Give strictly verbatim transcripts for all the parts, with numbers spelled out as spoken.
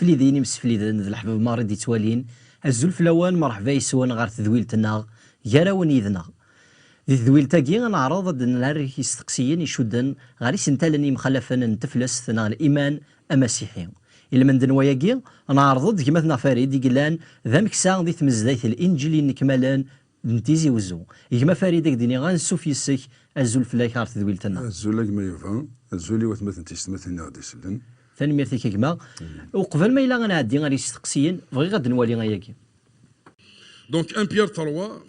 Sefliden imsefliden d leḥbab merra i d-ittwalin. Azul fell-awen, merḥba yes-wen ɣer tedwilt-nneɣ, gar-awen yid-neɣ. Di tedwilt-agi, ad neɛreḍ ad d-nerr isteqsiyen icudden ɣer isental-nni yemxalafen n teflest neɣ liman amasiḥi. Ilmend n wayagi, neɛreḍ-d gma-tneɣ Farid i yellan d ameksa di tmezdayt n Linǧil yennekmalen n Tizi Wezzu. Gma Farid, ad k-d-iniɣ ansuf yes-k, azul fell-ak ɣer tedwilt-nneɣ. Azul a gma Yuba, azul i watmaten d tiyessetmatin i ɣ-d-isellen. Tanemmirt-ik a gma. Uqbel ma yella ad nɛeddi ar yisteqsiyen, bɣiɣ ad nwali ayagi. Donc, un Pierre trois,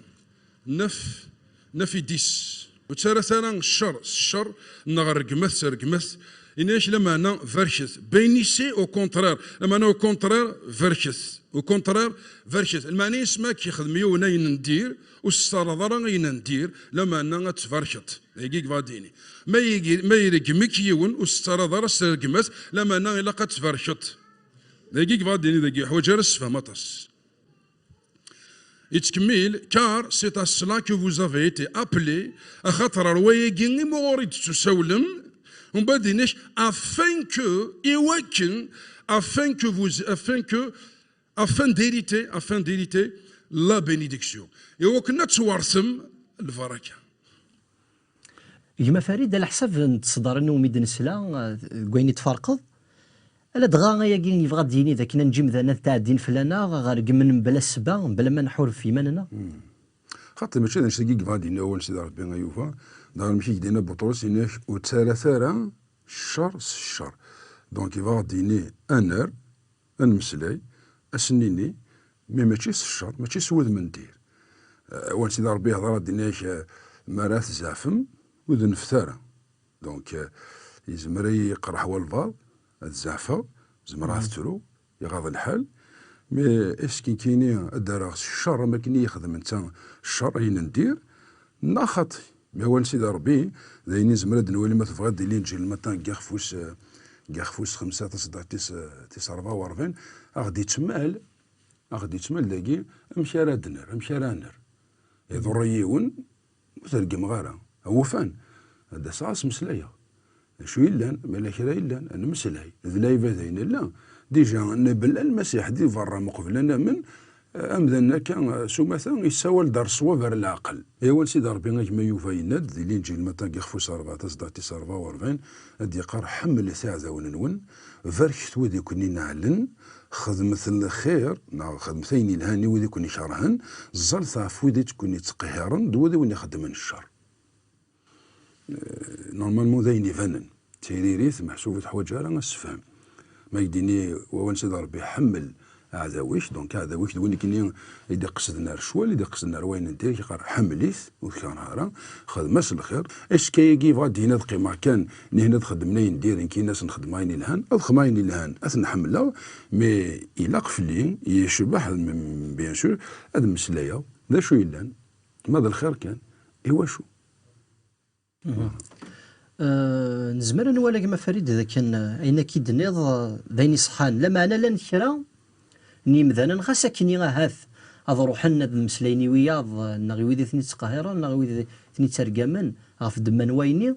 neuf, neuf et dix. Ur ttara ara ccer s ccer, neɣ regmet s regmet. Ini-ak lameɛna barket. Bénissez, au contraire. Lameɛna au contraire, barket. Au contraire, barket. Lmeɛna-is ma k-ixdem yiwen ayen n dir, ur s-tettarraḍ ara ayen n dir, lameɛna ad tbarkeḍ. Dagi yebɣa ad d-yini. Ma yegi-, ma ireggem-ik yiwen, ur s-tettarraḍ ara s rregmat, lameɛna ilaq ad tbarkeḍ. Dagi yebɣa ad d-yini, dagi yeḥwaǧ ara ssefhem aṭas. Yettkemmil, car c'est à cela que vous avez été appelés, axaṭer ar wayagi i muɣur i d-tettusawlem, umbeɛd inek, afin que, i wakken, afin que vous, afin que, afin d'hériter, afin d'hériter la bénédiction. I wakken ad twertem lbaraka. Gma Farid, ala ḥsab n tseddar-nni umi d-nesla, eh, deg wayen i tferqeḍ, ala dɣa ayagi yebɣa ad d-yini d akken ad neǧǧ imdanen ad tɛeddin fell-aneɣ, ɣer reggmen mebla ssebba, mebla ma nḥuref iman-nneɣ? Hmm. Xaṭi, mačči d annect-agi i yebɣa ad d-yini wawal n Sidi Ṛebbi a Yuba, dɣa amek i k-d-yenna Buṭrus, yenna-ak, ur ttarat ara ccer s ccer. Donc, yebɣa ad d-yini, ad nerr, ad nemmeslay, ad s-nini, mais mačči s ccer, mačči s wudem n dir. Eh, wawal n Sidi Ṛebbi yehḍer ad d-yenna-ak, eh, mi ara tzeɛfem, ur d-neffet ara. Donc, euh, yezmer ad yi-iqerreḥ walbeɛḍ, ad zeɛfeɣ, zemreɣ ad tettru, iɣaḍ lḥal. Mais est-ce que nekkini ad d-rreɣ s ccer am akken i yi-xedmen netta ccer, ayen n dir, neɣ xaṭi? Mais awal n Sidi Ṛebbi, d ayen i nezmer ad nwali ma tebɣiḍ di Linǧil, matin deg ixef wis, euh, deg ixef wis xemsa, taṣeddart tis, euh, tis ṛebɛa u ṛebɛin, a ɣ-d-yettmal, a ɣ-d-yettmal dagi amek ara d-nerr, amek ara nerr. Iḍurr-iyi yiwen, ur t-reggmeɣ ara. Awufan, ad d-aseɣ ad s-meslayeɣ. D acu yellan, ma yella kra yellan, ad nemmeslay. D lɛibad ay nella. Déjà, nebla Lmasiḥ di berra meqbel ad namen, eh, amdan akka, eh, s umata, yessawal-d ar ṣṣwab, ar leɛqel. Iwan Sidi Ṛebbi, a gma Yuba yenna-d di Linǧil, matin deg ixef wis ṛebɛa, taṣeddart tis ṛebɛa u ṛebɛin, ad d-yeqqar, ḥemmlet iɛdawen-nwen, barket wid i ken-ineɛlen, xedmet lxir, neɣ xedmet ayen yelhan i wid i ken-ikerhen, ẓẓalet ɣef wid i ken-ittqehhiren d wid i wen-ixeddmen ccer. Eh, normalement d ayen ibanen. D tiririt, meḥsub ur teḥwaǧ ara assefhem. Ma k-d-ini wawal n Sidi Ṛebbi, ḥemmel aɛdaw-ik, donc aɛdaw-ik d win i d-iqesden ar ccwal, i d-iqesden ar wayen n diri-k, yeqqar ḥemmel-it, ur t-kerh ara, xdem-as lxir. Est-ce que ayagi yebɣa ad d-yini ad qqimeɣ kan, nihin ad xedmen ayen n diri, nekkini ad sen-xedmeɣ ayen ilhan, ad xedmeɣ ayen ilhan, ad ten-ḥemmleɣ, mais ilaq fell-i, yecbeḥ, m-, bien sûr, ad mmeslayeɣ d acu yellan, ma d lxir kan, i wacu? Mhm. Eh, nezmer ad nwali a gma Farid d akken, eh, ayen akka i d-tenniḍ, eh, d ayen iṣeḥḥan. Lameɛna llan kra n yimdanen, ɣas akkenni ahat ad ruḥen ad mmeslayen i wiyaḍ, eh, neɣ i wid i ten-ittqehhiren, neɣ i wid i ten-ittergamen ɣef ddemma n wayenni,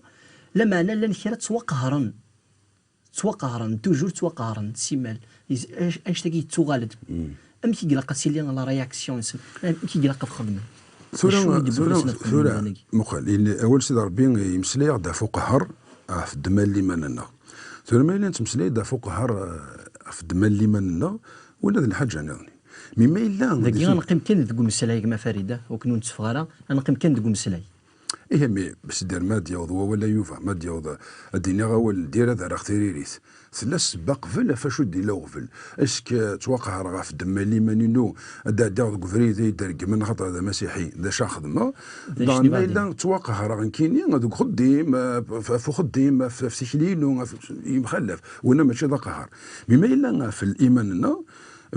lameɛna llan kra ttwaqehren. Ttwaqehren, toujours ttwaqehren, simal. Is-, anc-, anect-agi yettuɣal-d. Mm. Amek i ilaq ad tili la réaction-nsen? Amek i ilaq ad xedmen? Tura, acu i d-, tura, tura, muqel, il-, awal Sidi Ṛebbi yemmeslay-aɣ-d ɣef uqehher, ɣef ddemma n liman-nneɣ. Tura ma yella nettmeslay-d ɣef uqehher, eh, ɣef ddemma n liman-nneɣ, wala d lḥaǧa nniḍen. Mi ma yella dagi, ad neqqim kan deg umeslay, gma Farida, ur ken-ur netteffeɣ ara, ad neqqim kan deg umeslay. Ihi, mi, bes der ma d-yaweḍ wawal a Yuba, ma d-yaweḍ, ad d-iniɣ awal n dir, ad rreɣ tiririt. Tella ssebba qbel ɣef wacu d-yella uɣbel. Est-ce que ttwaqehreɣ ɣef ddemma n liman-inu, ad d-ɛeddiɣ deg ubrid i d-reggmen xaṭer d amasiḥi, d acu ara xedmeɣ? Daɣen ma yella ttwaqehreɣ nekkini deg uxeddim, ɣef, ɣef uxeddim, ɣef, ɣef tikli-inu, ɣef yemxallaf, winna mačči d aqehher. Mi ma yella ɣef liman-nneɣ,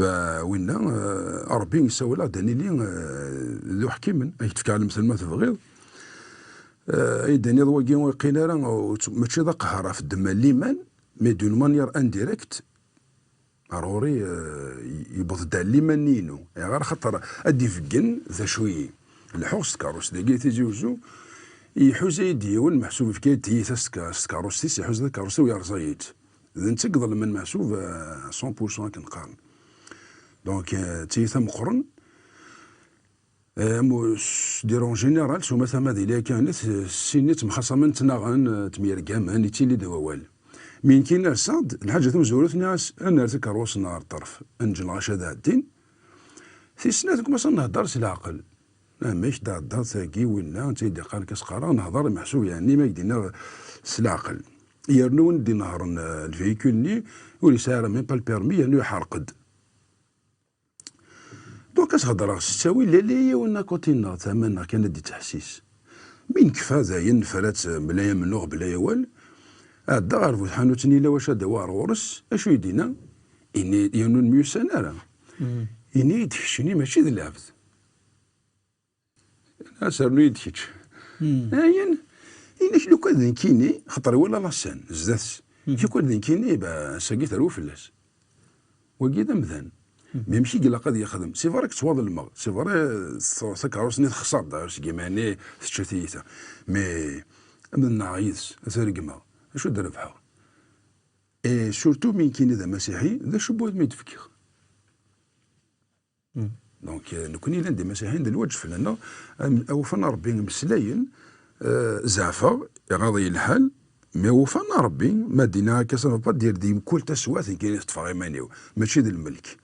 eh, winna, eh, Ṛebbi yessawel-aɣ-d ad nili, eh, d uḥkimen. Ad k-d-fkeɣ lemtel ma tebɣiḍ. Eh, ay d-tiniḍ wagi ur yeqqin ara, ur tt-, mačči d aqehher ɣef ddemma n liman, mais d'une manière indirecte, ar ɣur-i, eh, yewweḍ-d ar liman-inu. Ayɣer? Axaṭer ad d-ibeggen d acu-yi. Leḥḥuɣ s tkeṛṛust dagi Tizi Wezzu, iḥuza-yi-d yiwen, meḥsub yefka-yi-d tiyita s tke-, s tkeṛṛust-is, iḥuza takeṛṛust-iw yerẓa-yi-tt. D netta i iḍelmen meḥsub, euh, cent pour cent akken qqaren. Donc, euh, d tiyita meqqren. Euh, mu-, s-, di règle générale, s umata ma d illa kan, t-, sin-nni ttemxaṣamen, ttnaɣen, euh, ttemyergamen, yettili-d wawal. Mi nekkini rseɣ-d, lḥaǧa tamezwarut-nni, as-, ad nerr takerrust-nneɣ ɣer ṭṭerf, ad neǧǧ lɣaci ad ɛeddin. Tis snat, nekk ma s-, nehder s leɛqel. Amek d-ɛeddaḍ tagi, winna, netta i d-iqqaren, kas qqareɣ, nehder meḥsub, yeɛni, ma k-d-inna s leɛqel. Yernu win d-inehṛen, euh, lvéhicule-nni, ur yesɛi ara même pas le permis, yernu iḥerq-d. Donc, as-hedreɣ s ttawil, lalla yiwen à côté-nneɣ, tama-nneɣ kan ad d-ittḥessis. Mi nekfa dayen, nefra-tt, bla amennuɣ, bla awal, ɛeddaɣ ɣer bu tḥanut-nni, yella wacu ad d-awiɣ ɣur-s, acu i d-yenna? Ini, yernu ur myussan ara. Ini-yi-d, keččini mačči d lɛebd. As rnu-yi-d kečč. Ayen, ini-k lukan d nekkini, xaṭer iwala Lassen, zdat-s. Lukan d nekkini, ba, ass-agi terwi fell-as. Wagi d amdan. Mi amek i ilaq ad yexdem? C'est vrai que ttwaḍelmeɣ. C'est vrai, t-, takeṛṛust-nni texṣer-d, ɣer seg yiman-nni tečča tiyita. Mais, ad nnaɣ yid-s, ad t-regmeɣ. Acu d-rebḥeɣ? Et surtout, mi nekkini d amasiḥi, d acu n wudem i d-fkiɣ? Donc, euh, nekkni llan d imasiḥiyen, d lwaǧeb fell-aneɣ, am-, awufan a Ṛebbi imeslayen, euh, zeɛfeɣ, iɣaḍ-iyi lḥal, mais awufan a Ṛebbi, ma d-yenna akka, ça ne veut pas dire di mkul taswiɛt nekkini teṭṭfeɣ iman-iw, mačči d lmelk.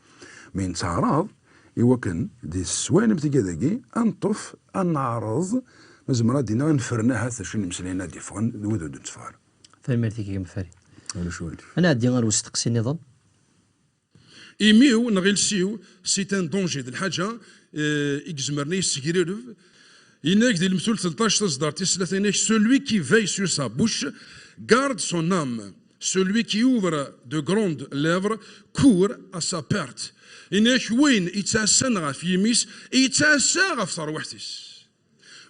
Mais netteɛraḍ i wakken di teswiɛin am tigad-agi, ad neṭṭef, ad neɛreḍ, ma zemreɣ ad d-iniɣ, ad nefren ahat d acu n imeslayen ad d-yeffɣen, d wid ur d-netteffeɣ ara. Tanemmirt-ik a gma Farid. Ulac aɣilif. Ad nɛeddi ar usteqsi-nniḍen. Imi-w neɣ iles-iw, c'est un danger, d lḥaǧa, eh, i izemren ad yessegrireb. Yenna-k di Lemtul tleṭṭac taẓdart tis tlata, yenna-k, celui qui veille sur sa bouche garde son âme. Celui qui ouvre de grandes lèvres court à sa perte. Yenna-k, win yettɛassan ɣef yimi-s, yettɛassa ɣef terwiḥt-is.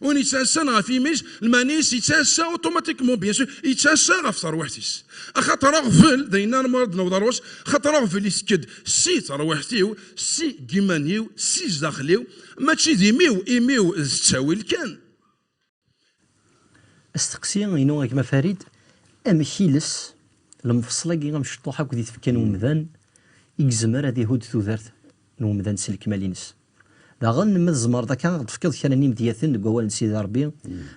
Win yettɛassan ɣef yimi-s, lmeɛna-is yettɛassa automatiquement, bien sûr, yettɛassa ɣef terwiḥt-is. Axaṭer aɣbel, d ayen ara d-naweḍ ɣer ɣur-s, axaṭer aɣbel itekk-d si terwiḥt-iw, si yiman-iw, si zdaxel-iw, mačči d imi-w, imi-w d ttawil kan. Asteqsi-inu a gma Farid, amek iles, lemfeṣl-agi amecṭuḥ akk di tfekka n umdan, i yezmer ad ihudd tudert n umdan s lekmal-ines? Daɣen, ma tzemreḍ akka, ad ɣ-d-tefkeḍ kra n yimedyaten deg wawal n Sidi Ṛebbi,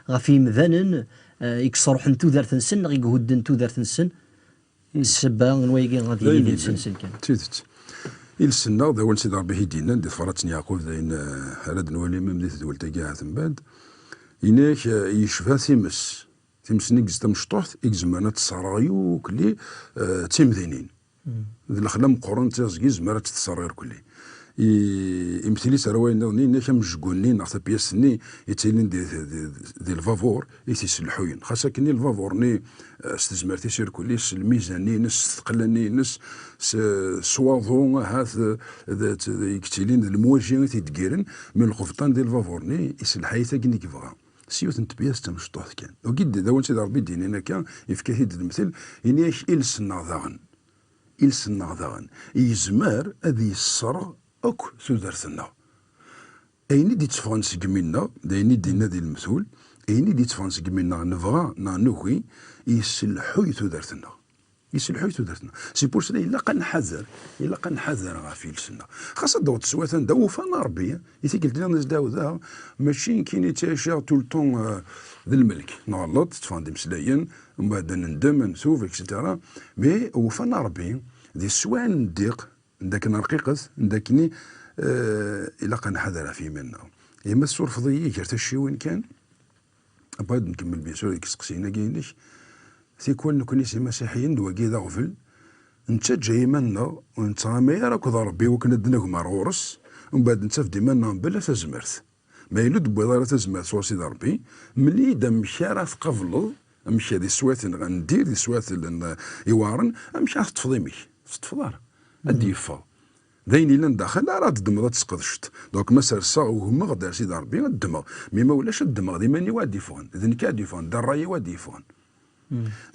ɣef yimdanen, eh, i yesṛuḥen tudert-nsen neɣ i ihudden tudert-nsen, ssebba n wayagi ad yili d iles-nsen kan. D tidet. Iles-nneɣ, d awal n Sidi Ṛebbi i d-yennan di tebrat n Yeɛqub, d ayen, eh, ara d-nwali mem di tedwilt-agi ahat mbaɛd. Yenna-yak, eh, yecba times. Times-nni i yez-, tamecṭuḥt i izemren ad tesserɣ yuklli, eh, d timdinin. D lexla meqqren, d tiẓgi, izmer ad tt-tesserɣ irkelli. I, imtel-is ar wayen nniḍen, yenna-k amejgu-nni neɣ tapyast-nni yettilin di, di, di, di lbabur i t-isselḥuyen. Xas akken i lbabur-nni, eh, s tezmert-is irkelli, s lmizan-ines, s tqella-nni-ines, s, s waḍu ahat, eh, d, d, i yettilin d lemwaji i t-ideggiren, mi lqebṭan di lbabur-nni iselḥay-it akken i yebɣa. S yiwet n tebyirt d tamecṭuḥt kan. Wagi d, d awal n Sidi Ṛebbi i d-yennan akka, yefka-t-id d lemtel, yenna-yak iles-nneɣ daɣen. Iles-nneɣ daɣen yezmer ad yesserɣ akk tudert-nneɣ. Ayen i d-itteffɣen seg imi-nneɣ, d ayen i d-yenna di lemtul, ayen i d-itteffɣen seg imi-nneɣ, nebɣa neɣ nugi, yesselḥuy tudert-nneɣ. Yesselḥuy tudert-nneɣ. C'est pour cela ilaq ad nḥader, ilaq ad nḥader ɣef yiles-nneɣ. Xas ad d-taweḍ teswiɛt anda awufan a Ṛebbi, i tikkelt nniḍen ad s-d-ɛawdeɣ, mačči nekkini ttɛiceɣ tout le temps, euh, d lmelk. Nɣelleḍ, tteffɣen-d imeslayen, mbeɛd ad nendem, ad ntub, et cetera. Mais awufan a Ṛebbi, di teswiɛin n ddiq, anda akken rqiqet, anda akken i, euh, ilaq ad nḥader ɣef yiman-nneɣ. Yemma tessurfeḍ-iyi gar tacciwin kan, Après, ad nkemmel, bien sûr, deg isteqsiyen-agi-inek. Tikwal, nekkni s imasiḥiyen, d wagi d aɣbel, nettaǧǧa iman-nneɣ, ur nettɣamay ara akked Ṛebbi wakken ad d-nagem ar ɣur-s, mbeɛd nettaf-d iman-nneɣ mebla tazmert. Ma yella ur d-tewwiḍ ara tazmert sɣur Sidi Ṛebbi, mel-iyi-d amek ara tqableḍ, amek di teswiɛt n, n dir, di teswiɛt n, iweɛṛen, amek ara teṭṭfeḍ imi-k? Teṭṭfeḍ ara. Ad d-yeffeɣ. D ayen yellan daxel ara d-ddmeḍ ad t-tesqedceḍ. Donc, ma serseɣ, ugmeɣ-d ar Sidi Ṛebbi, ad ddmeɣ. Mi ma ulac, ad ddmeɣ d iman-iw ad d-yeffɣen. D nekk ad d-yeffɣen, d ṛṛay-iw ad d-yeffɣen.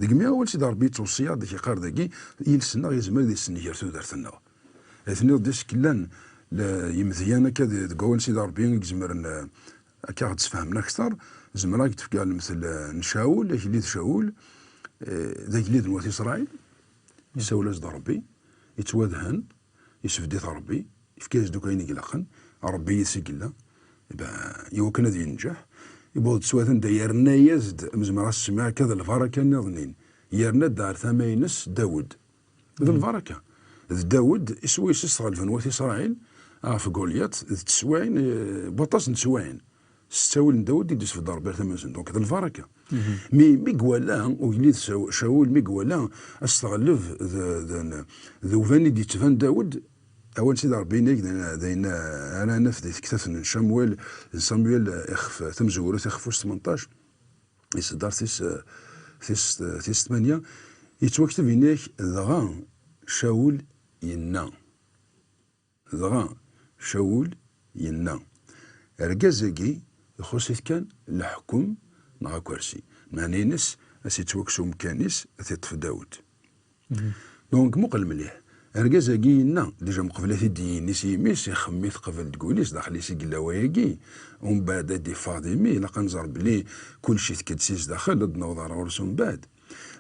Deg mi awal Sidi Ṛebbi yettweṣṣi-aɣ-d, ak-iqqar dagi, iles-nneɣ yezmer ad yessenger tudert-nneɣ. Ad tiniḍ d iskellan, l-, yimedyan akka d-, deg wawal Sidi Ṛebbi i izemren, eh, akka ɣ-d-sfehmen akteṛ, zemreɣ ad k-d-fkeɣ lemtel, eh, n Cawul, agellid Cawul, eh, d agellid n wat Isṛayil. Yessawel-as-d Ṛebbi, yettwadhen, yesbedd-it Ṛebbi, yefka-yas-d akk ayen i ilaqen, Ṛebbi yid-s i yella, iwakken ad yenǧeḥ. Yewweḍ-d s watan da, yerna-yas-d, am zemreɣ ad s-semmiɣ akka, d lbaraka nniḍen-in. Yerna-d ar tama-ines Dawed. D lbaraka. D Dawed i s wayes i sɣelben wat Isṛayil ɣef Gulyat d teswiɛin, eh, waṭas n teswiɛin. S ttawil n Dawed i d-isbedd Ṛebbi ar tama-nsen. Donc, d lbaraka. Mi, mi iwala ugellid Saw-, Cawul, mi iwala ad s-teɣleb d, d, d uban i d-yettban Dawed, awal n Sidi Ṛebbi inek, d ayen, d ayen ara naf di tektabt n Samuel, n Samuel, ixef, tamezwarut, ixef wis tmenṭac, iseddar tis, tis, tis tmanya, yettwakteb inek, dɣa Cawul yenna. Dɣa Cawul yenna, argaz-agi ixuṣ-it kan leḥkem neɣ akersi. Meɛna-ines, ad s-ittwakkes umkan-is, ad t-iṭṭef Dawed. Donc, muqel mliḥ. Argaz-agi yenna, déjà meqbel ad t-id-yini s yimi-s, ixemmem-it qbel deg wul-is, daxel-is i yella wayagi. Umbeɛd ad d-iffeɣ d imi, ilaq ad nẓer belli kullec itekk-d si zdaxel, ad d-naweḍ ar ɣur-s umbeɛd.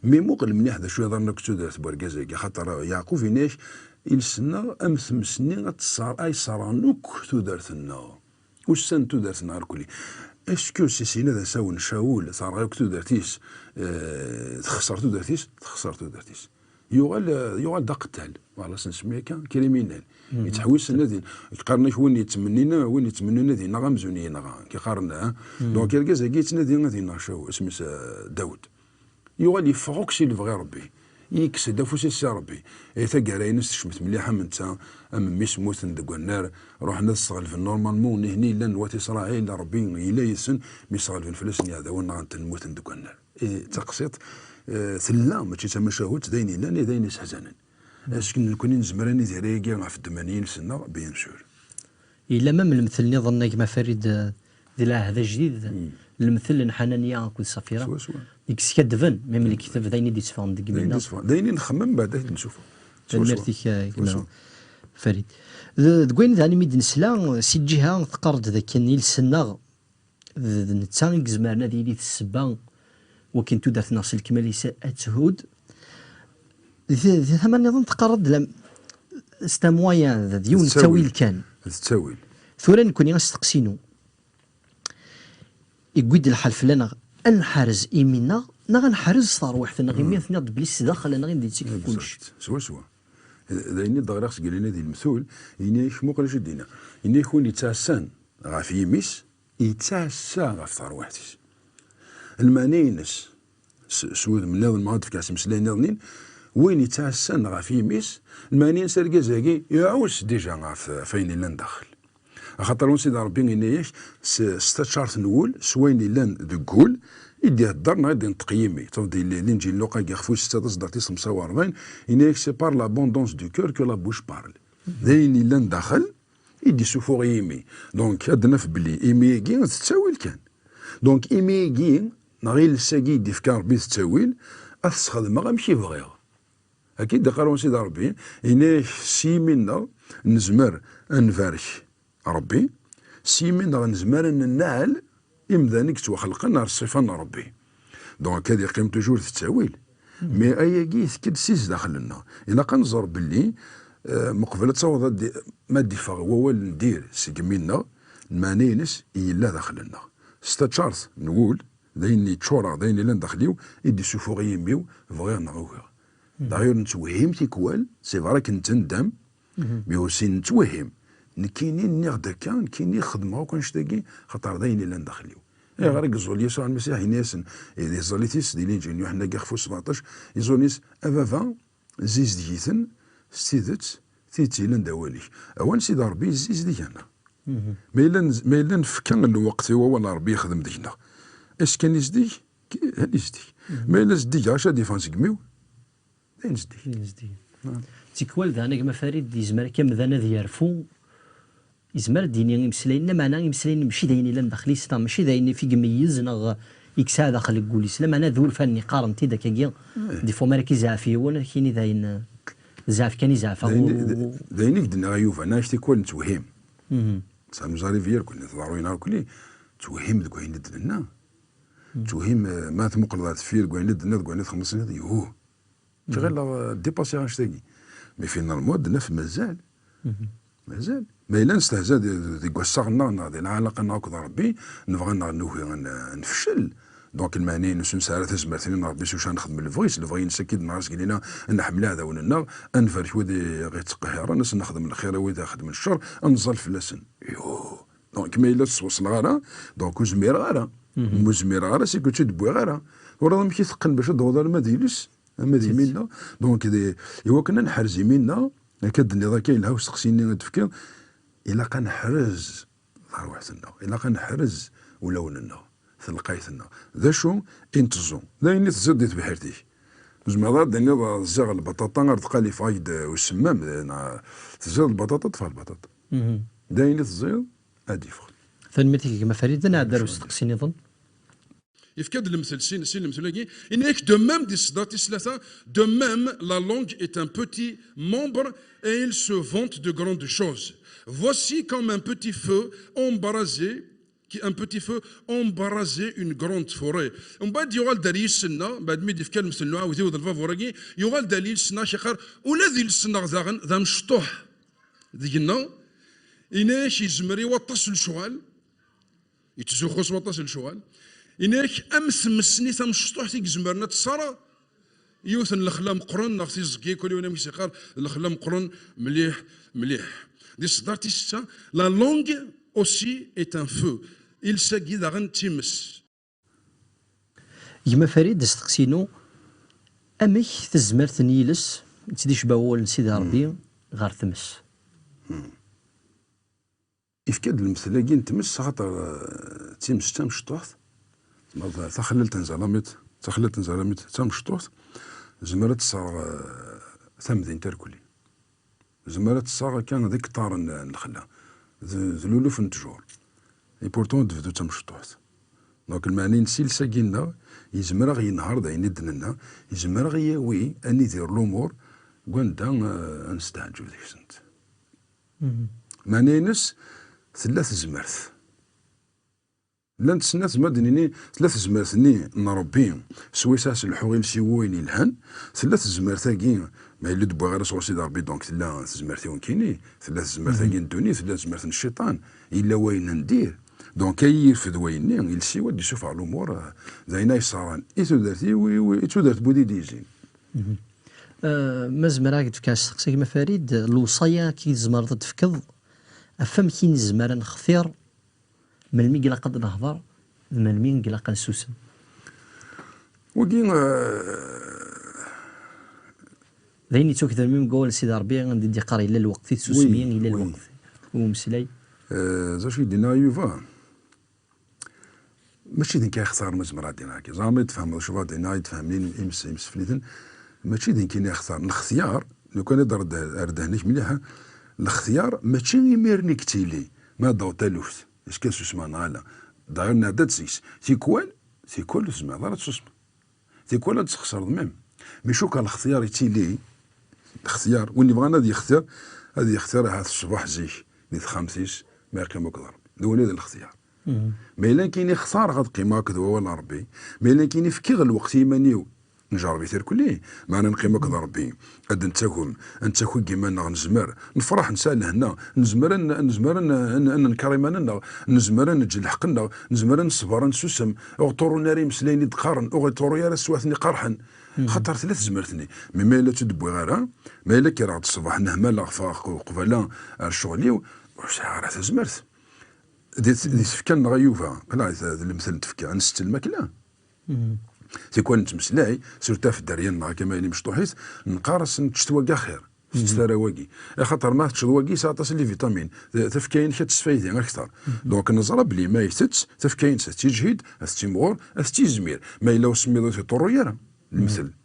Mi muqel mliḥ d acu yeḍran akk d tudert n wergaz-agi, axaṭer Yeɛqub yenna-yak, iles-nneɣ am tmes-nni ad tṣer-, ay ṣerɣen akk tudert-nneɣ. Ussan n tudert-nneɣ irkelli. Est-ce que si sin ad as-awen Cawul terɣa akk tudert-is, eh, texṣer tudert-is? Texṣer tudert-is. Yuɣal, eh, yuɣal d aqettal. Wala s-nsemmi akka, criminel. Yettḥewwis ad in-, qqaren-ak win yettmennin, win yettmennin ad ineɣ amzun yenɣa. Ki qqaren, eh? Donc, argaz-agi yettnadi ad ineɣ Cawul, isem-is, eh, Dawed. Yuɣal yeffeɣ akk si lebɣi Ṛebbi. Yekkes-d afus-is si Ṛebbi. Eh, taggara-ines tecmet mliḥ am netta, am mmi-s mmuten deg wannar, ruḥen ad sɣelben normalement, nihni llan wat Isṛayil, Ṛebbi yella yid-sen, mi sɣelben fell-asen yeɛdawen, nɣan-ten, mmuten deg wannar. Eh, d taqsiṭ, eh, tella, mačči d tamacahut, d ayen yellan, eh, d ayen iseḥzanen. Est-ce que nekkni nezmer ad nidir ayagi ɣef ddemma n yiles-nneɣ? Bien sûr. Yella même lemtel nniḍen, a gma Farid, eh, di Lɛehd Ajdid, lemtel n Ḥananya akked Safira, swaswa, i yeskadben, même lekdeb, d ayen i d-itteffɣen deg d ayen yimi-nneɣ. D ayen i nxemmem, baɛd ad t-id-nessufeɣ. Tanemmirt-ik, eh, gma Farid. D-, deg wayen daɣen imi d-nesla, si lǧiha teqqar-d dakken iles-nneɣ d, d netta i izemren ad yili d ssebba wakken tudert-nneɣ s lekmal-is ad thudd. Di, di tama nniḍen teqqar-d la, c'est un moyen, d, d yiwen n ttawil kan. D ttawil. Tura nekkni asteqsi-inu, yewwi-d lḥal fell-aneɣ ad nḥerz imi-nneɣ neɣ ad nḥerz s terwiḥt-nneɣ, imi tenniḍ-d belli s daxel-nneɣ i d-yettekk kullec. Swaswa. D ayen i d-ɣriɣ seg lina di lemtul, ini-ak muqel acu d-yenna. Ini-ak win yettɛassan ɣef yimi-s, yettɛassa ɣef terwiḥt-is. Lmeɛna-ines, s, s wudem nniḍen, ma ad d-fkeɣ s imeslayen nniḍen, win yettɛassan ɣef yimi-s, lmeɛna-ines argaz-agi iɛuss déjà ɣef, ɣef wayen yellan daxel. Axaṭer wan Sidi Ṛebbi yenna-yak, s, s taččart n wul, s wayen yellan deg wul, i d-ihedder neɣ i d-inṭeq yimi. Tafeḍ di Linǧil Luqa, deg ixef wis setta, taṣeddart tis xemsa u ṛebɛin, yenna-yak, c'est par l'abondance du cœur que la bouche parle. D ayen yellan daxel i d-isufuɣ yimi. Donc, ad d-naf belli imi-agi d ttawil kan. Donc, imi-agi, neɣ iles-agi i d-ifka Ṛebbi d ttawil, ad t-sxedmeɣ amek i bɣiɣ. Akka i d-iqqar wan Sidi Ṛebbi, ini-ak s yimi-nneɣ nezmer ad nbarek Ṛebbi, s yimi-nneɣ nezmer ad nenɛel imdanen i yettwaxelqen ar ṣṣifa n Ṛebbi. Donc, akka ad yeqqim toujours d ttawil. Mais ayagi yettekk-d si zdaxel-nneɣ. Ilaq ad nẓer belli, eh, meqbel ad taweḍ ad d-, ma d-iffeɣ wawal n dir seg imi-nneɣ, lmeɛna-ines yella daxel-nneɣ. S taččart n wul, d ayen yeččureɣ, d ayen yellan daxel-iw, i d-isufuɣ yimi-w, bɣiɣ neɣ ugiɣ. D'ailleurs, nettwehhim tikwal, c'est vrai que nettendam, mais aussi nettwehhim. Nekkini nniɣ-d akka, nekkini xedmeɣ akk annect-agi, xaṭer d ayen yellan daxel-iw. Ayɣer i yeẓẓul Yasuɛ Lmasiḥ, yenna-yasen, eh, di tẓallit-is, di Linǧil n Yuḥenna, deg ixef wis sbeɛṭac, yeẓẓul-is, a Baba, zizdig-iten s tidet, tidet yellan d awal-ik. Awal n Sidi Ṛebbi yezzizdeg-aneɣ. Ma yella nz-, ma yella nefka lweqt i wawal n Ṛebbi yexdem deg-neɣ, est-ce que ad nizdeg? Ad nizdeg. Ma yella zeddigeɣ, acu ad d-yeffɣen seg imi-w? D ayen zeddigen. Tikwal daɣen, a gma Farid, yezmer akka amdan ad yerfu, yezmer ad d-yini imeslayen, lameɛna imeslayen mačči d ayen yellan daxel-is, neɣ mačči d ayen i f-, i imeyyez, neɣ i yesɛa daxel deg wul-is, lameɛna d urfan-nni qqaren-t-id akkagi, des fois mi ara k-izeɛef yiwen, ad k-yini d ayen, d zzɛaf kan i zeɛfeɣ. D ayen i, d, d ayen i k-d-nniɣ a Yuba, nniɣ-ak tikwal nettwehhim. Ça nous arrive, irkelli, tḍerru-yi-n irkelli, nettwehhim deg wayen i d-nenna. Nettwehhim, eh, ma tmuqleḍ ar deffir deg wayen i d-tenniḍ, deg wayen i txemmseḍ, yuh. Tɣileḍ dépasser annect-agi. Mais finalement, ad naf mazal. Mazal. Ma yella nestehza di- deg wassaɣ-nneɣ neɣ di lɛalaqa-nneɣ akked Ṛebbi, nebɣa neɣ nugi ad n- ad nefcel. Donc, lmeɛna-ines ur nesɛi ara tazmert-nni n Ṛebbi s wacu ad nexdem lebɣi-s, lebɣi-ines akka i d-neɣra seg lina, ad nḥemmel iɛdawen-nneɣ, ad nbarek wid i ɣ-ittqehhiren, ad sen-nexdem lxir, a wid i ixeddmen ccer, ad neẓẓal fell-asen. Yuh. Donc, ma yella ur ttwaṣleɣ ara, donc ur zmireɣ ara. Ma ur zmireɣ ara, c'est que ur tt-id-wwiɣ ara. Tura amek i teqqen bac ad d-taweḍ arma d iles, ama d imi-nneɣ. Donc, d- i wakken ad neḥrez imi-nneɣ, akka d-tenniḍ akka, yelha usteqsi-nni i d-tefkiḍ, ilaq ad neḥrez tarwiḥt-nneɣ, ilaq ad neḥrez ulawen-nneɣ, telqayt-nneɣ. D acu i nteẓẓu? D ayen i teẓẓiḍ di tebḥirt-ik. Tzemreḍ ad d-tiniḍ, ẓẓiɣ lbaṭaṭa, ar deqqal yeffeɣ-ak-d usemmam, neɣ teẓẓiḍ lbaṭaṭa, ṭṭef lbaṭaṭa. D ayen i teẓẓiḍ, ad d-yeffeɣ. Tanemmirt-ik a gma Farid, ad nɛeddi ar usteqsi nniḍen. Yefka-d lemtel sin, sin lemtel-agi, yenna-yak de même di ṣṣdart tis tlata, de même la langue est un petit membre et il se vante de grandes choses. Voici comme un petit feu embrasé, qui un petit feu embrasait une grande forêt. Mbeɛd yuɣal-d ar yiles-nneɣ, mbeɛd mi d-yefka lemtel n uɛawdiw d lbabur-agi, yuɣal-d ar yiles-nneɣ, ak-iqqar, ula d iles-nneɣ daɣen d amecṭuḥ deg-neɣ, yenna-yak yezmer i waṭas n lecɣal, yettzuxxu s waṭas n lecɣal. Yenna-yak am tmes-nni tamecṭuḥt i izemren ad tṣareɣ yiwet n lexla meqqren neɣ tiẓgi, kul yiwen amek i s-yeqqar, lexla meqqren mliḥ, mliḥ. Di ṣṣdart tis setta, la langue aussi est un feu. Iles-agi daɣen d times. Gma Farid, asteqsi-inu, amek tezmert n yiles i tt-id-icba wawal n Sidi Ṛebbi ɣer tmes? Yefka-d lemtel-agi n tmes, axaṭer, eh, d times d tamecṭuḥt, ma d taxellalt n zalamiṭ, taxellalt n zalamiṭ d tamecṭuḥt, tezmer ad tesserɣ, eh, tamdint irkelli. Tezmer ad tesserɣ kan d ikṭaren n lexla, d, d luluf n ttjur. Et pourtant, ad d-tebdu d tamecṭuḥt. Donc, lmeɛna-ines iles-agi-nneɣ, yezmer ad ɣ-yenher d ayen i d-nenna, yezmer ad ɣ-yawi ad nidir lumuṛ deg wanda, eh, ad nesteɛǧeb deg-sent. Meɛna-ines, tella tezmert. Llant snat, ma d-nini, tella tezmert-nni n Ṛebbi, swayes ad s-lḥuɣ iles-iw i wayen yelhan, tella tezmert-agi, ma yella d-wwiɣ ara sɣur Sidi Ṛebbi, donc tella tezmert-iw nekkini, tella tezmert-agi n ddunit, tella tezmert n cciṭan, yella wayen n dir. Donc, ay yirfed wayen-nni, iles-iw ad d-isuffeɣ lumuṛ, eh, d ayen ay ṣṣaran i tudert-iw, i, i, i tudert n wid i d-yezzin. Eh, ma zemreɣ ad k-d-fkeɣ asteqsi, gma Farid, lewṣaya akka i tzemreḍ ad d-tefkeḍ ɣef wamek i nezmer ad nextir melmi i ilaq ad nehder d melmi i ilaq ad nsusem? Wagi, eh, d ayen yettukden mi deg wawal n Sidi Ṛebbi, anda i d-yeqqar yella lweqt i tsusmi, yella lweqt i umeslay. Eh, d acu i d-yenna Yuba? Mačči d nekk ay yextaren, ma zemreɣ ad d-iniɣ akka. Ẓer ma tfehmeḍ acu bɣiɣ ad d-iniɣ, ay d-tfehmem imesfliten. Mačči d nekkini ay yextaren. Lextyar, lukan ad redd-, redd-, ddehn-ik mliḥ, lextyar mačči imir-nni i yettili, ma ad d-taweḍ taluft, est-ce que ad susmeɣ neɣ ala. D'ailleurs, nɛedda-d seg-s. Tikwal, tikwal ur tezmireḍ ara ad tsusmeḍ. Tikwal ad txesreḍ même. Mais cukkeɣ lextyar yettili, lextyar, win yebɣan ad yextir, ad yextir ahat ṣṣbeḥ zik, di texxamt-is, ma yeqqim akked Ṛebbi. D win i d lextyar. Ma yella nekkini xtareɣ ad qqimeɣ akked wawal n Ṛebbi, ma yella nekkini fkiɣ lweqt i yiman-iw, njerreb-it irkelli, meɛna neqqim akked Ṛebbi, ad nettagem, ad nettaki deg yiman-nneɣ nezmer, nefṛeḥ, nesɛa lehna, nezmer ad n-, nezmer ad n-, ad n-, ad nenkeṛ iman-nneɣ, nezmer ad neǧǧ lḥeqq-nneɣ, nezmer ad neṣber, ad nsusem, ur ɣ-ṭurrun ara imeslayen i d-qqaren, ur ɣ-iṭurru ara teswiɛt-nni qerḥen. Xaṭer tella tezmert-nni. Mais ma yella ur tt-id-wwiɣ ara, ma yella kkreɣ-d ṣṣbeḥ, nehmaleɣ, ffɣeɣ qu-, qbala ar ccɣel-iw, ur sɛiɣ ara tazmert. Di t-, di tfekka-nneɣ a Yuba, qleɛ d, d lemtel n tfekka, ad nsettel lmakla. Tikwal nettmeslay, surtout ɣef dderya-nneɣ, akka ma yella mecṭuḥit, neqqar-asen ččet wagi axir, ur teččet ara wagi. Axaṭer ma teččeḍ wagi, yesɛa aṭas n les vitamines, t-, tafekka-inek ad tesfaydi akteṛ. Donc neẓra belli ma itett, tafekka-ines ad tiǧhid, ad tettimɣur, ad tettizmir. Ma yella usemmiḍ ur t-iṭurru ara, lemtel.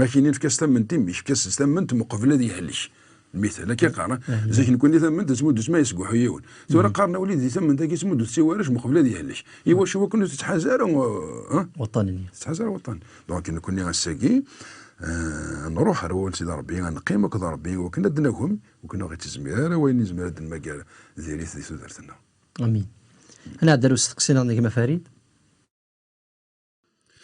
Ma kini nefka-as tamment i mmi-k, efk-as tamment meqbel ad yehlek. Lmital, akka qqaren, ah, zik nekkni tamment ad tmuddu-tt ma yesguḥu yiwen. Tura qqaren a wlidi tamment-agi tmuddu-tt i warrac meqbel ad yehlek. I wacu? Wakken ur tettḥaz ara, eh? Waṭṭan-nni. Tettḥaz ara waṭṭan. Donc nekkni ass-agi, eh, nruḥ ar wawal n Sidi Ṛebbi, ad neqqim akked Ṛebbi, wakken ad d-nagem, wakken ur ɣ-ittezmir ara wayen izmer ad d-nmager diri-t di tudert-nneɣ. Amin. Ad nɛeddi ar usteqsi-nneɣ n gma Farid.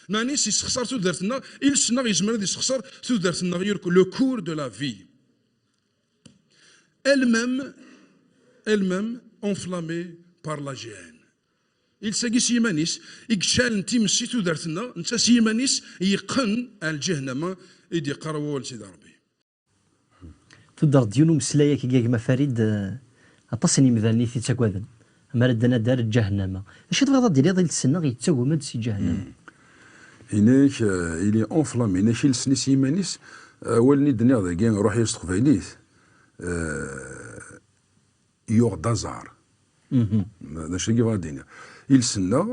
Maɛna yessexṣar tudert-nneɣ, iles-nneɣ yezmer ad yessexṣar tudert-nneɣ, le cours de la vie. Elle-même, elle-même enflammée par la géhenne. Iles-agi s yiman-is i yecɛalen times i tudert-nneɣ, netta s yiman-is yeqqen ar lǧahennama i d-yeqqar wawal n Sidi Ṛebbi. Tudreḍ-d yiwen umeslay akkagi a gma Farid, eh, aṭas n yimdanen i t-ittagaden. Mi ara ddan ad ar lǧahennama. D acu tebɣiḍ ad d-tiniḍ, iles-nneɣ yettagem-d si ǧahennama? Inek, eh, il est enflammé, inek iles-nni s yiman-is, eh, awal-nni d-nniɣ dagi, ruḥ-yas s teqbaylit, eh, yuɣ-d aẓar. D acu i yebɣa ad d-iniɣ? Iles-nneɣ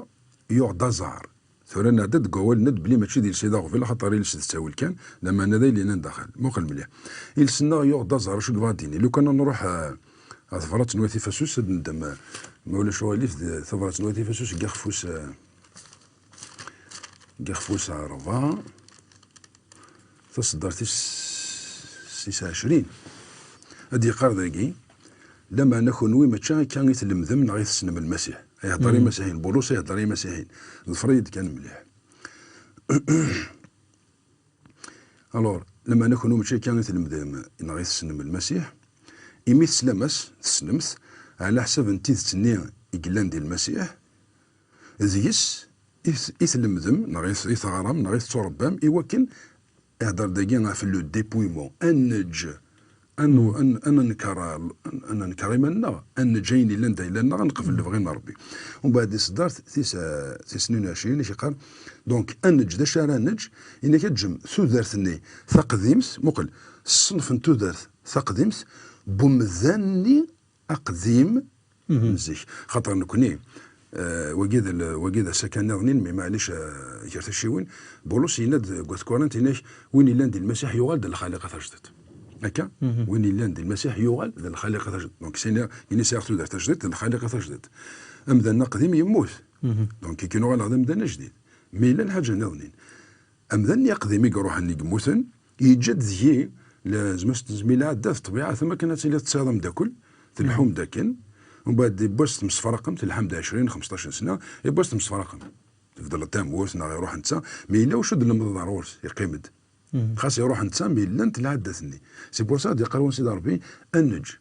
yuɣ-d aẓar. Tura nɛedda deg wawal-nni belli mačči d iles i d aɣbel, axaṭer iles d ttawil kan, lameɛna d ayen yellan daxel. Muqel mliḥ. Iles-nneɣ yuɣ-d aẓar, acu i yebɣa ad d-yini? Lukan ad nruḥ, eh, ɣer tebrat n Wat Ifasus, ad neddem, eh, ma ulac uɣilif, d tabrat n Wat Ifasus deg ixef wis, eh, deg ixef wis ṛebɛa, taṣeddart tis, tis ɛecrin. Ad d-yeqqar dagi, lameɛna kunwi mačči akka i tlemdem neɣ i tessnem Lmasiḥ. Ihedder i imasiḥiyen, Bulus ihedder i imasiḥiyen. Ḍfer-iyi-d kan mliḥ. Alors, lameɛna kunwi mačči akka i tlemdem neɣ i tessnem Lmasiḥ, imi teslam-as, tessnem-t, ɛla ḥsab n tidet-nni i yellan di Lmasiḥ, deg-s i t-, i tlemdem, neɣ i t-, i teɣram, neɣ i tetturebbam, i wakken ihedder dagi ɣef le dépouillement, ad neǧǧ, ad n-, ad n-, ad nenker, ad nenker iman-nneɣ, ad neǧǧ ayen yellan d ayla-nneɣ, ad neqbel lebɣi n Ṛebbi. Umbeɛd di tseddart tis, tis tnin u ɛecrin i k-yeqqar, donc, ad neǧǧ, d acu ara neǧǧ? Inek ad teǧǧem tudert-nni taqdimt, muqel, ṣṣenf n tudert taqdimt, n umdan-nni aqdim n zik. Xaṭer nekni, eh, wagi d l-, wagi d asakan niḍnin, mi maɛlic, eh, gar tacciwin, Bulus yenna-d deg Wat Korint, inek, win yellan di Lmasiḥ yuɣal d lxaliqa tajdidt. Akka? Win yellan di Lmasiḥ yuɣal d lxaliqa tajdidt. Donc, sini, ini sɛiɣ tudert tajdidt, d lxaliqa tajdidt. Amdan aqdim yemmut. Donc, ikin uɣaleɣ d amdan ajdid. Mi yella lḥaǧa niḍnin. Amdan-nni aqdim i iruḥen, i yemmuten, yeǧǧa-d deg-i, la-, zma s-, zmi lɛadda d ṭṭbiɛa, am akken ad tiliḍ tesɛiḍ ameddakel, telḥum-d akken, umbeɛd yiwwas temsefraqem, telḥam-d ɛecrin, xemseṭṭac n sna, yiwwas temsefraqem. Tbeddleḍ tamurt, neɣ iruḥ netta, mi yella wacu d-tlemdeḍ ar ɣur-s, yeqqim-d. Xas iruḥ netta, mi llant lɛaddat-nni. C'est pour ça ad yeqqar wan Sidi Ṛebbi, ad neǧǧ,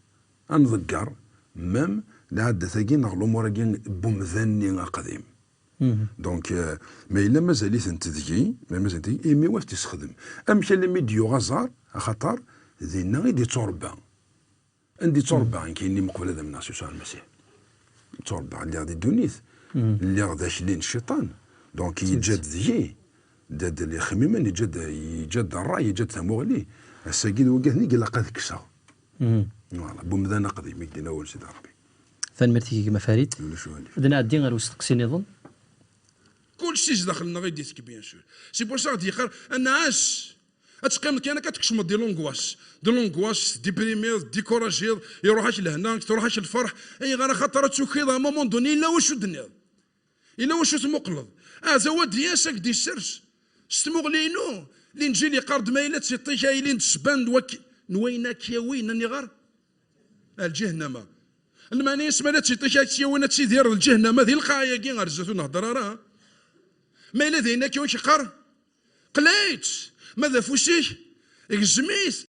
ad nḍegger, même lɛaddat-agi neɣ lumuṛ-agi n umdan-nni aqdim. Donc, euh, ma yella mazal-itent deg-i, ma mazal-itent deg-i, imi wa t-issexdem. Amek almi d-yuɣ aẓar? Axaṭer dinna i d-itturebba. Anda itturebba? Nekk-nni meqbel ad amneɣ s Yasuɛ Lmasiḥ. Itturebba, lliɣ di ddunit. Lliɣ d akli n cciṭan. Donc, yeǧǧa-d deg-i, d, d lixmimen, yeǧǧa-d, yeǧǧa-d ṛṛay, yeǧǧa-d tamuɣli. Ass-agi d wigad-nni i ilaq ad kkseɣ. Voilà, n umdan aqdim, i k-d-yenna wawal n Sidi Ṛebbi. Tanemmirt-ik a gma Farid. Ulac uɣilif. Ad nɛeddi ar usteqsi niḍen. Kullec si zdaxel-nneɣ i d-itekk, bien sûr. C'est pour ça i ɣ-d-yeqqar, ad nɛass. Ad teqqimeḍ kan akka, ad tkecmeḍ di l'angoisse. Di l'angoisse, déprimiḍ, découragiḍ, iruḥ-ak lehna, truḥ-ak lferḥ. Ayɣer? Axaṭer ad tukiḍ, à un moment donné, yella wacu d-tenniḍ. Yella wacu tmuqleḍ. Aɛdaw ad d-yas, ad k-d-issers. S tmuɣli-inu, Linǧil yeqqar-d ma yella d tiṭ-ik ay ilin d ssebba n wak-, n wayen ad k-yawin, aniɣer? Ar lǧahennama. Lmeɛna-s ma la d tiṭ-ik ad k-yawin ad tidireḍ lǧahennama di lqaɛa-agi ar zdat ur nhedder ara. Ma yella d ayen akka i k-yeqqar, qleɛ-itt, ma d afus-ik, gzem-it.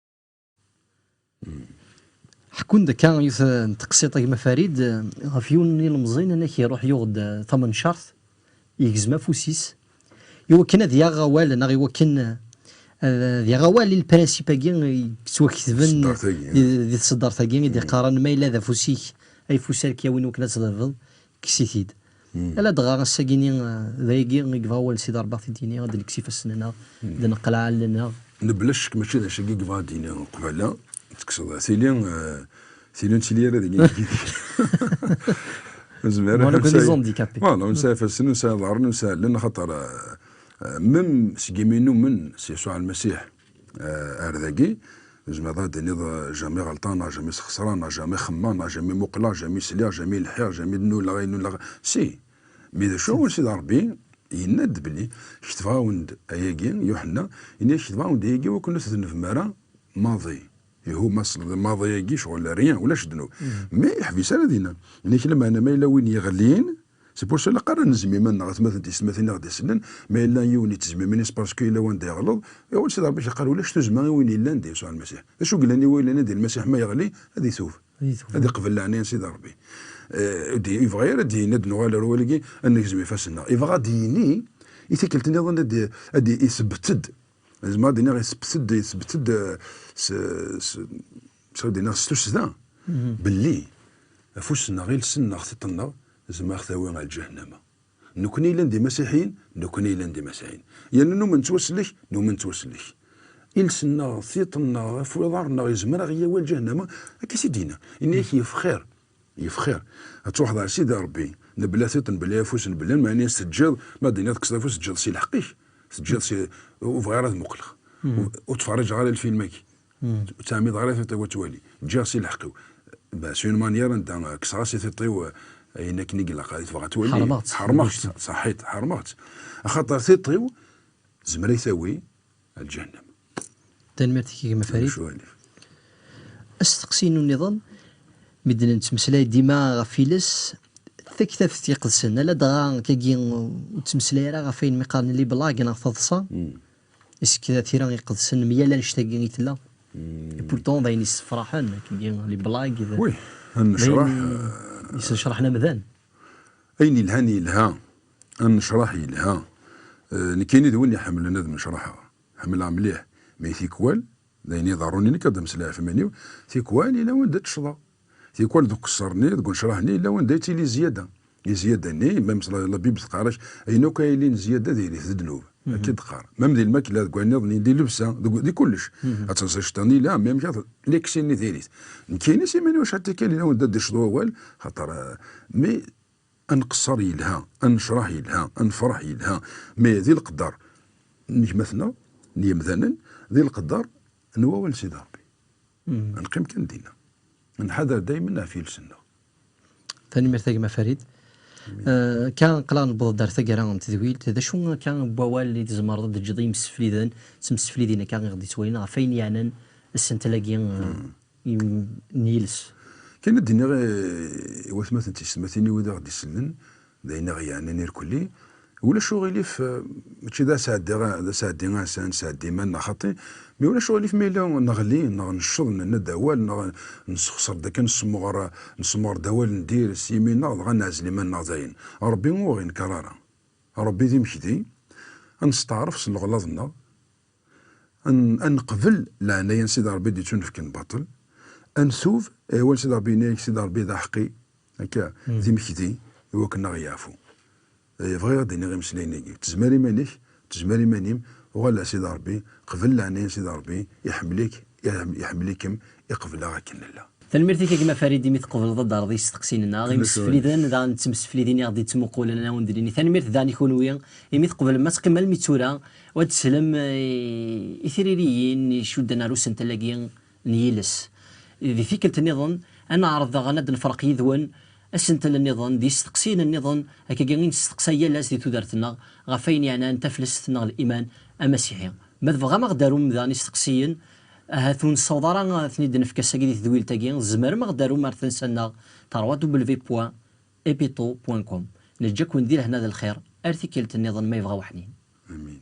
Ḥekkun-d akka yiwet n teqsiṭ a gma Farid, eh, ɣef yiwen n ilemẓi, nnan-ak iruḥ yuɣ-d, eh, tamencart, yegzem afus-is, i wakken ad yaɣ awal, neɣ i wakken, eh, ad yaɣ awal i lprinsip-agi i yettwaketben di, di tseddart-agi i d-iqqaren, ma yella d afus-ik, ayeffus ara k-yawin wakken ad tḍelbeḍ, kkes-it-id. Ala dɣa ass-agi-ni, eh, d ayagi i yebɣa wawal Sidi Ṛebbi ad t-id-yini, ad d-nekkes ifassen-nneɣ, ad d-neqleɛ allen-nneɣ. Mebla ccek mačči d acu-agi i yebɣa ad d-yini qbala, tekkseḍ tili, eh, tili ur nettili ara deg. Nezmer. Voilà, que les handicapés. Voilà, ur nesɛi ifassen, ur nesɛi iḍarren, ur nesɛi allen, axaṭer, eh, eh, même seg imi numen s Yasuɛ Lmasiḥ, eh, ar dagi, tzemreḍ ad d-tiniḍ, eh, jamais ɣelṭeɣ, neɣ jamais sxeṣreɣ, neɣ jamais xemmeɣ, neɣ jamais muqleɣ, jamais sliɣ, jamais lḥiɣ, jamais d-nuleɣ, ay nuleɣ. Si. Mi d acu, Sidi Ṛebbi yenna-d belli ketbeɣ-awen-d ayagi, Yuḥenna, yenna-ak ketbeɣ-awen-d ayagi wakken ur tdennbem ara maḍi. Ihu ma s-, maḍi-agi ccɣel rien, ulac ddnub. Mais yeḥbis ara dinna. Yenna-ak lameɛna ma yella win yeɣlin, C'est pour cela qqaren nezmim-nneɣ atmaten tisetmatin i ɣ-d-isellen, ma yella yiwen yettezmim-ines parce que yella wanda yeɣleḍ, awal Sidi Ṛebbi yeqqar ulac tuzzma i win yellan di Yasuɛ Lmasiḥ. D acu yellan i win yellan di Lmasiḥ ma yeɣli, ad itub. Ad itub. Ad iqbel leɛnaya n Sidi Ṛebbi. Eh, ur d-, yebɣa ara ad d-yini ad nuɣal ar wawal-agi, ad negzem ifassen-nneɣ. Yebɣa ad d-yini i tikkelt nniḍen ad d-, ad d-, isebbet-d. Zemreɣ ad d-iniɣ isebbet-d, isebbet-d, eh, s, s, s, ad d-iniɣ s tussda, belli afus-nneɣ, iles-nneɣ, tiṭ-nneɣ, zemreɣ tawi ɣer lǧahennama. Nekkni yellan d imasiḥiyen, nekkni yellan d imasiḥiyen. Yerna numen nettwasellek, numen nettwasellek. Iles-nneɣ, tiṭ-nneɣ, ɣef uḍar-nneɣ, yezmer ad aɣ-yawi ar lǧahennama, akka i s-id-yenna. Yenna-yak yefxir, yefxir. Ad truḥeḍ ar Sidi Ṛebbi, nebla tiṭ, nebla afus, nebla, meɛna teǧǧiḍ, ma d-iniḍ tekkseḍ afus, teǧǧiḍ si lḥeqq-ik. Teǧǧiḍ si, ur bɣiɣ ara ad muqleɣ. Ur, ur ttferriǧeɣ ara lfilm-agi. Ur ttɛemmideɣ ara tiṭ-iw ad twali. Ǧǧiɣ si lḥeqq-iw. Bah, c'est une manière anda kkseɣ-as i tiṭ-iw, eh, ayen akken i ilaq, i tebɣa ad twali. Ḥermeɣ-tt. Ḥermeɣ-tt, ṣaḥit, ḥermeɣ-tt. Axaṭer tiṭ-iw tezmer ad yi-tawi ar lǧahennam. Tanemmirt-ik a gma Farid. Ulac uɣilif. Asteqsi-inu nniḍen, mi d-nettmeslay dima ɣef yiles, taktabt iqedsen, ala dɣa akkagi ur ttmeslay ara ɣef ayen mi qqaren les blagues neɣ taḍsa. Est-ce que tira iqedsen mi yal annect-agi i tella? Et pourtant d ayen yessefraḥen, akkagi les blagues, d, oui, ad necreḥ, d ayen, eh, yessecraḥen amdan. Ayen yelhan yelha, ad necreḥ yelha. Eh, nekkini d win iḥemmlen ad mecreḥeɣ. Ḥemmleɣ mliḥ, mais tikwal, d ayen iḍerrun i nekk ad d-mmeslayeɣ ɣef iman-iw, tikwal yella wanda ttecḍeɣ. Tikwal deg uqeṣṣer-nni, deg unecraḥ-nni, yella wanda yettili zzyada. I zzyada-nni, même s la, la Bible teqqar-ak, ayen akk ay yilin zzyada diri-t d ddnub. Akka i d-teqqar. Même di lmakla, deg wayen nniḍen, di llebsa, deg, di kullec. Ad teẓẓiḍ cṭan yella, mais amek ad, l'excès-nni diri-t. Nekkini s iman-iw acḥal tikkal yella wanda d-icḍu wawal, xaṭer, eh, mais ad nqeṣṣer yelha, ad necreḥ yelha, ad nefreḥ yelha, mais di leqder n gma-tneɣ, n yemdanen, di leqder n wawal n Sidi Ṛebbi. Ad neqqim kan dinna. Ad nḥader daymen ɣef yiles-nneɣ. Tanemmirt a gma Farid. Eh, kan aql-aɣ newweḍ-d ar taggara n tedwilt, d acu kan n wawal i tzemreḍ ad d-teǧǧeḍ i yimsefliden, d timseflidin akka i ɣ-d-yettwalin ɣef wayen yeɛnan asentel-agi, eh, im-, n yiles. Kan ad d-iniɣ i, i watmaten d tisetmatin i wid i ɣ-d-isellen, d ayen i ɣ-yeɛnan irkelli, ulac uɣilif, eh, mačči d asɛeddi, d asɛeddi aɛsan, sɛeddi iman neɣ xaṭi, mi ulac uɣilif ma yella neɣli, neɣ necceḍ, nenna-d awal, neɣ nessexṣer-d akken, nessemɣer, nessemɣer-d awal n diri s yimi-nneɣ, dɣa neɛzel iman-nneɣ dayen. Ṛebbi ur ɣ-inker ara. Ṛebbi d imekdi, ad nesteɛṛef s leɣlaḍ-nneɣ, ad n-, ad neqbel leɛnaya n Sidi Ṛebbi d-yettunefken baṭel, ad ntub, eh, awal Sidi Ṛebbi yenna-yak Sidi Ṛebbi d aḥeqqi, akka, d imekdi, i wakken ad ɣ-yeɛfu. Eh, bɣiɣ ad d-iniɣ imeslayen-agi. Tezmer iman-ik, tezmer iman-im, uɣal ar Sidi Ṛebbi, qbel leɛnaya n Sidi Ṛebbi, iḥemmel-ik, iḥem-, iḥemmel-ikem, iqbel-aɣ akken nella. Tanemmirt-ik a gma Farid imi tqebleḍ ad d-terreḍ i yisteqsiyen-nneɣ. Imsefliden daɣen d timseflidin i ɣ-d-yettmuqulen ad awen-d-nini tanemmirt daɣen i kunwi imi tqeblem ad teqqimem almi d tura u ad teslem i, i tiririyin icudden ar usentel-agi n yiles. Di tikkelt nniḍen ad neɛreḍ daɣen ad d-nefreq yid-wen asentel nniḍen d yisteqsiyen nniḍen akkagi i nesteqsay yal ass di tudert-nneɣ ɣef wayen yeɛnan taflest neɣ liman amasiḥi. Ma tebɣam ad ɣ-d-tarum daɣen isteqsiyen, ahat ur nessaweḍ ara ad ten-id-nefk ass-agi di tedwilt-agi, tzemrem ad ɣ-d-tarum ar tansa-nneɣ, trois W point epito point com. Neǧǧa-ken di lehna d lxir, ar tikkelt nniḍen ma yebɣa weḥnin. Amin.